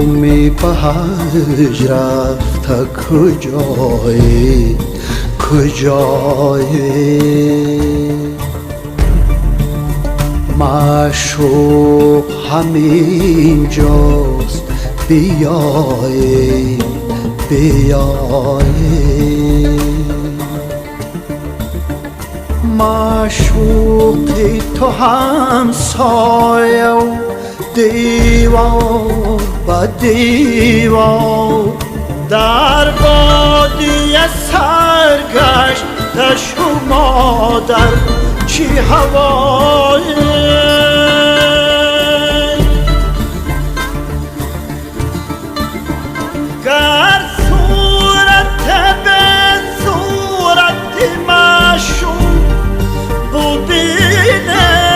Мардуми ба ҳаҷ рафта куҷое, куҷое? Маъшуқ ҳамин ҷост, биёед, биёед. Маъшуқи ту ҳамсояу девор ба девор, дар бодия саргашта шумо дар чӣ ҳавое? Гар сурат бе сурати маъшуқ бубинед,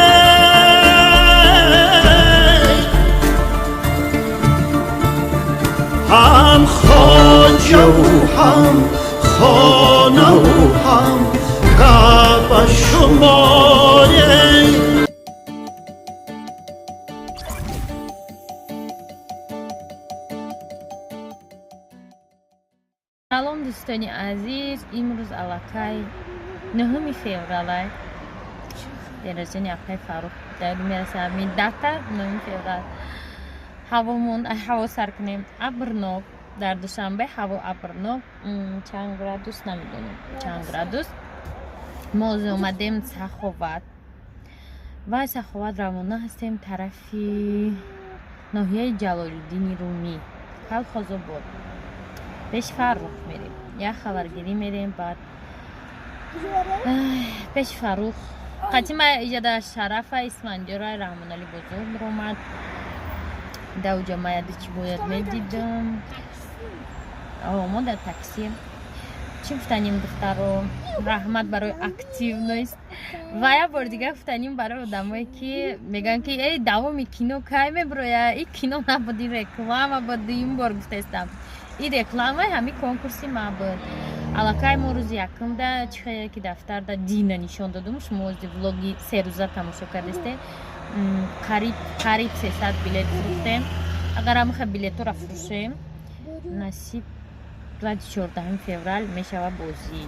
ҳам хоҷаву ҳам хонаву ҳам каъба шумоед. Салом, дӯстони азиз. Имрӯз аллакай 9 февралай. Дераҷони акай Фаррух дар мерасад дата 9 феврал. Ҳавомон ҳаво сар кунем, абрнок. Дар Душанбе ҳаво абрнок. Чанд градус намедонем, чанд градус. Мо ози омадем Саховат ва Саховат равона ҳастем тарафи ноҳияи Ҷалолиддини Румӣ, Калхозобод. Пеш Фаррух мерем, як хабаргирӣ мерем, баъд пеш Фаррух қатима иҷада Шарафа, Исмандиёра, Раҳмонали бозор омад. Дар уҷа маяди чӣ бояд медидам. Мо дар такси. Чӣ гуфтанем, духтаро? Раҳмат барои активность. Ва як бори дигар гуфтанем барои одамое ки мегӯянд, ки эй, давоми кино кай мебироя? И кино набуд, ин реклама буд. Дуюм бор гуфтаистам, ин рекламаи ҳамин конкурси ма буд. Аллакай мо рӯзи якумда чихе ки дафтарда дина нишон додум, шумо ози влоги серӯза тамошо кардесте. Қариб 300 билет фурӯхтем. Агар ҳамаха билетҳоро фурӯшем, насиб, баъди 14 феврал мешава бозӣ.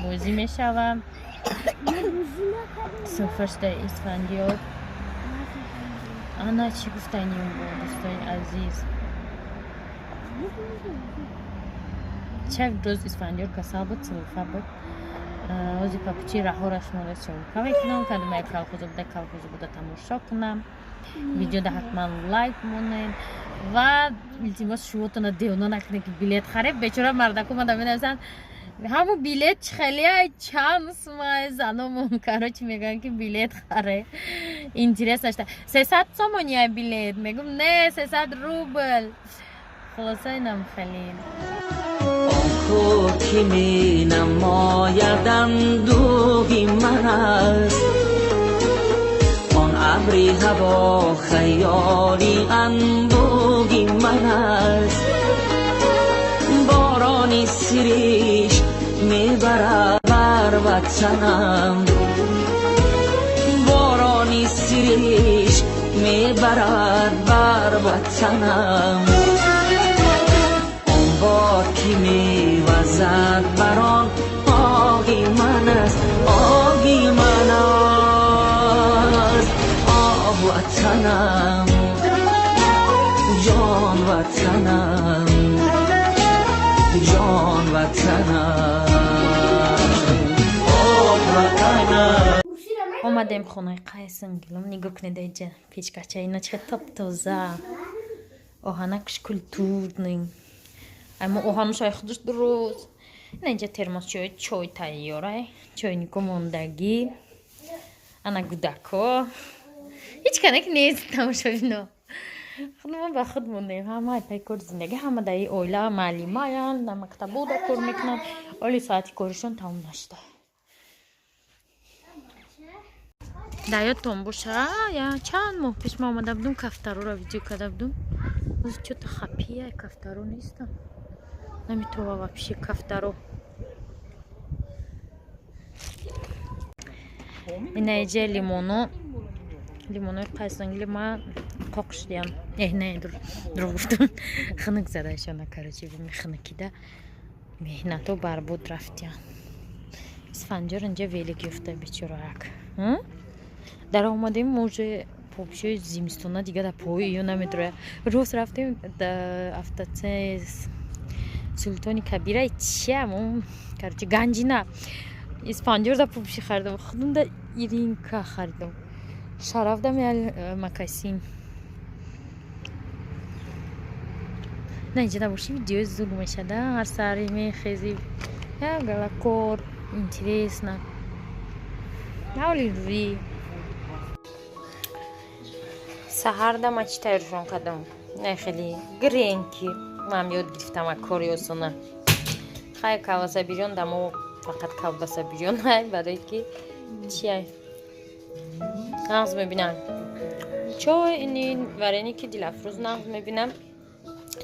Бозӣ мешава. Синфашта Исфандиёр. Ана, чӣ гуфтанем бо дӯстони азиз? Чак рӯз Исфандиёр касал буд, сулфа буд. Ози папучи раҳора шуморо съёмка мекунам. Кадомая калхоза буда, калхоза буда тамошо кунам. Видеода ҳатман лайк монед ва илтимос, шумотона девона накунед, ки билет харед. Бечора мардако мада менависанд, ҳаму билет хеле чанд сумай. Заномон, короче, мегӯянд, ки билет харе, интерес нашта. 300 сомония билет, мегум, не, 300 рубл. Хулоса, инам хеле. Он кӯ ки менамояд андӯҳи ман аст, он абри ҳаво хаёли анбӯҳи ман аст, борони сириш мебарад бар ватанам, борони сириш мебарад бар ватанам, он бод ки мевазад бар он оҳи ман аст, оҳи ман аст. Оҳ, ватанам, ҷон ватанам, ҷон ватанам, оҳ, ватанам. Омадем хонаи қайсангилом. Нигоҳ кунед, иҷа печкача ина чихе топ-тоза, оҳанакш культурный. Ай мо оҳанушай худаш дуруст. Ина инҷа термосчои чой тайёрай, чойнико мондагӣ. Ана гудако, ҳеҷ канак нест, тамошобино. Худмон ба худ мондем, ҳама пай кори зиндагӣ, ҳама дар оила маълимаянд, дар мактабода кор мекунанд, оли соати коришон тамом нашуда. Дар ёдтон боша, я чанд моҳ пеш ма омада будум, кафтароро видео карда будум. Чё-то хапия кафтаро нестам, наметова вообще кафтаро. Инаиҷа лимоно, лимонои қайсангили ма. Қоқ шудиям. Э, не, дурӯғ гуфтам, хунук задаашона. Короче, хунукида меҳнато барбод рафтиян. Исфанҷор инҷа велик ёфта, бечораак. Дар омадем, уже попшои зимистона дига дар пои ё наметроя. Рост рафтем да автоцес Султони Кабира, чиам, короче, Ганҷина. Исфанҷор да попши харидам, худум да иринка харидам, Шараф дам я макасин. На инҷа набоши, видеои зур мешада. Ҳар саҳари мехези, як гала кор интересно. Ҳавли рӯи саҳарда ма чӣ тайёршон кардам? Не, хеле гренки ман ёд гирифтам, а кори осона. Хай, колбаса бирён дамо, фақат колбаса бирён, барое ки чия нағз мебинам. Чой, ини вареники Дилафрӯз нағз мебинам.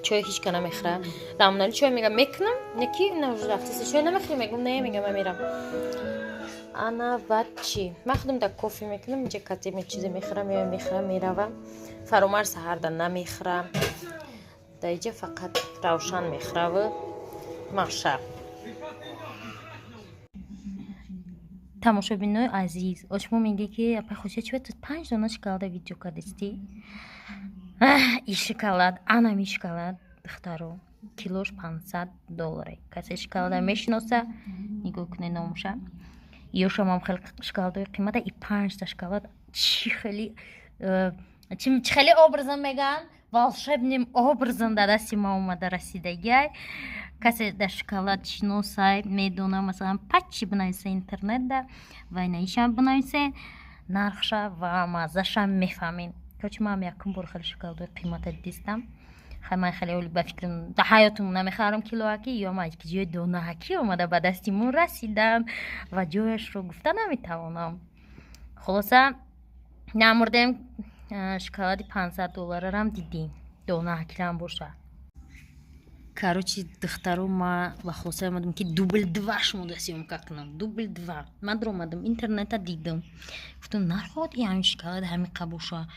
Чой ҳеч ка намехӯра. Рамонали чой мега, мекунам, неки рафтаси, чой намехӯри? Мегум, не, мегам, ман мерам. Ана, баъд чӣ, ман худам да кофе мекунам. Инҷа кате чизе мехӯрам, ё мехӯрам, меравам. Фаромар саҳарда намехӯрам. Да иҷа фақат Равшан мехӯраву Маша. Тамошобинои азиз, ошмо меге, ки апай Хосия, чӣ ту панҷ дона шоколада видео кардистӣ? И шоколад, анами шоколад, духтаро, килош 500 долларе. Касе шоколада мешиноса, нигоҳ куне номуша. Ёшамам хеле шоколадои қимата. И панҷта шоколад чӣ хели чӣ хеле образом мегӯянд, волшебным образом дар дасти ма омада расидагиай. Касе дар шоколад шиносай, медона, масалан, пачи бинависа интернетда, вайнаишам бинависе нархша ва маззаша, мефаҳмем. Короче, ман якум бор хеле шоколадои қимата дидистам. Хай, ман хеле оли ба фикрам, да ҳаётум намехарам килоаки, ё ма ки ҷои донаакӣ омада ба дасти мо расидам ва ҷояшро гуфта наметавонам. Хулоса, намурдем, шоколади 500 долларарам дидем, донаакирам боша. Короче, духтаро, ма ба хулоса омадам, ки дубль два шумода съёмка кунам. Дубль два. Ман дуромадам, интернета дидам, гуфтам, нархот ҳамин шоколад ҳамиқа боша.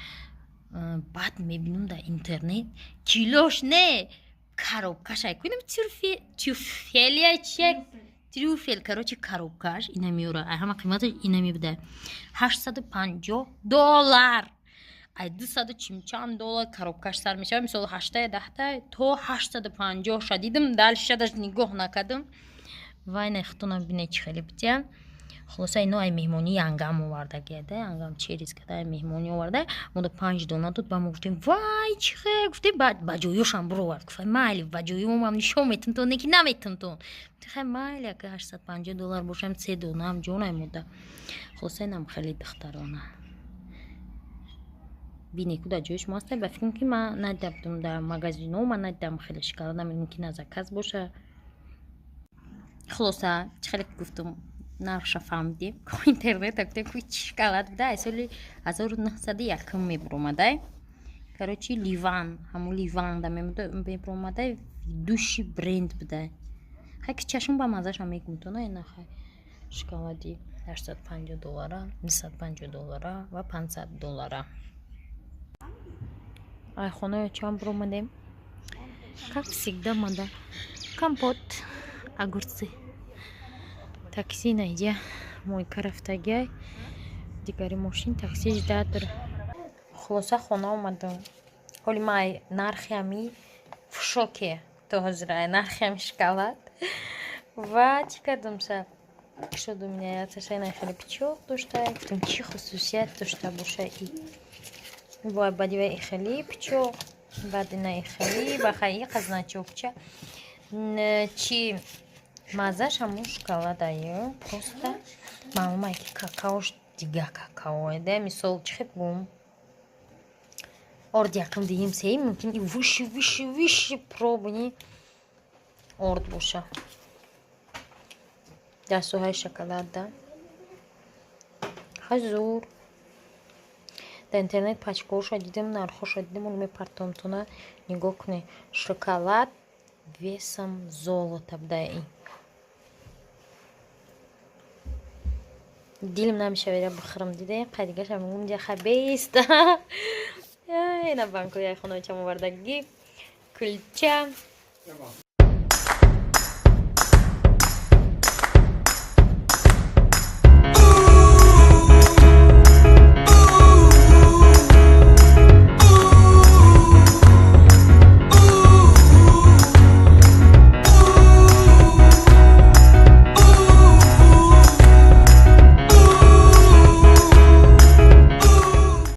Баъд мебинам, дар интернет килош не, коробкашай кунем, тюфелия чия, трюфель. Короче, коробкаш ина меёра, ҳама қиматаш ина мебуда, 850 доллар. Ай дусаду чимчанд доллар коробкаш сар мешавад. Мисол, ҳаштая, даҳта то 850 ша дидам, дальше нигоҳ накардам. Вай нехтонам, бине, чӣ хеле битя. Хулоса, ино ай меҳмонӣ янгам овардагиада, янгам через када ай меҳмонӣ оварда, мода панҷ дона дод. Ба мо гуфтем, вай, чӣ хел, гуфтем, ба ҷоёшам бировард. Гуфт, майли, ба ҷоёмам нишон метум то, неки наметум то. Хай, майли, ака 850 доллар бошам, се донаам ҷонай мода. Хулоса, инам хеле, духтарона, бине ку дар ҷои шумо ҳаста. Ба фикрам, ки ман надида будам дар магазино, ман надидам хеле шоколад, намедонам, ки на заказ боша. Хулоса, чӣ хеле гуфтум, нархша фаҳмидем, интернета гуфтем, ку чӣ шоколад буда, ай соли 1901 мебуромадай. Короче, Ливан, ҳамун Ливанда мебуромадай, души бренд буда. Хай, ки чашм ба маззаша мегум то на. Хай, шоколади 850 доллара, 250 доллара ва 500 доллара. Ай хонаё чанд буромадем, как всегда, мада компот, огурцы. Такси наиҷа мойка рафтагиай, дигари мошин такси ждать дора. Хулоса, хона омадам. Ҳоли ман ай нархи ҳами в шоке то ҳозир, ай нархи ҳами шоколад. Ва чӣ кардам, са шуду меня хеле пичоқ дошта. Гуфтам, чӣ хусусият дошта боша и бояд баъди вай хеле пичоқ, баъди на хеле бахай иқа значокча. Чи маззаш ҳамун шоколадаю, просто маълума, ки какаош дига какаоеда. Мисол, чӣ хел гум, орд якум диҳем, сеюм, мумкин и выший, выший, выший пробный орд боша дар соҳаи шоколад. Хай, зур. Дар интернет пачкаҳоша дидам, нархҳоша дидам, оно мепартомтона, нигоҳ кунед. Шоколад весом золота буда ин. Дилам намешавад бихӯрам, дида, қай дигаша мегӯм, ҷа хай беста. Ина банкои хонаочам овардагӣ, кулча.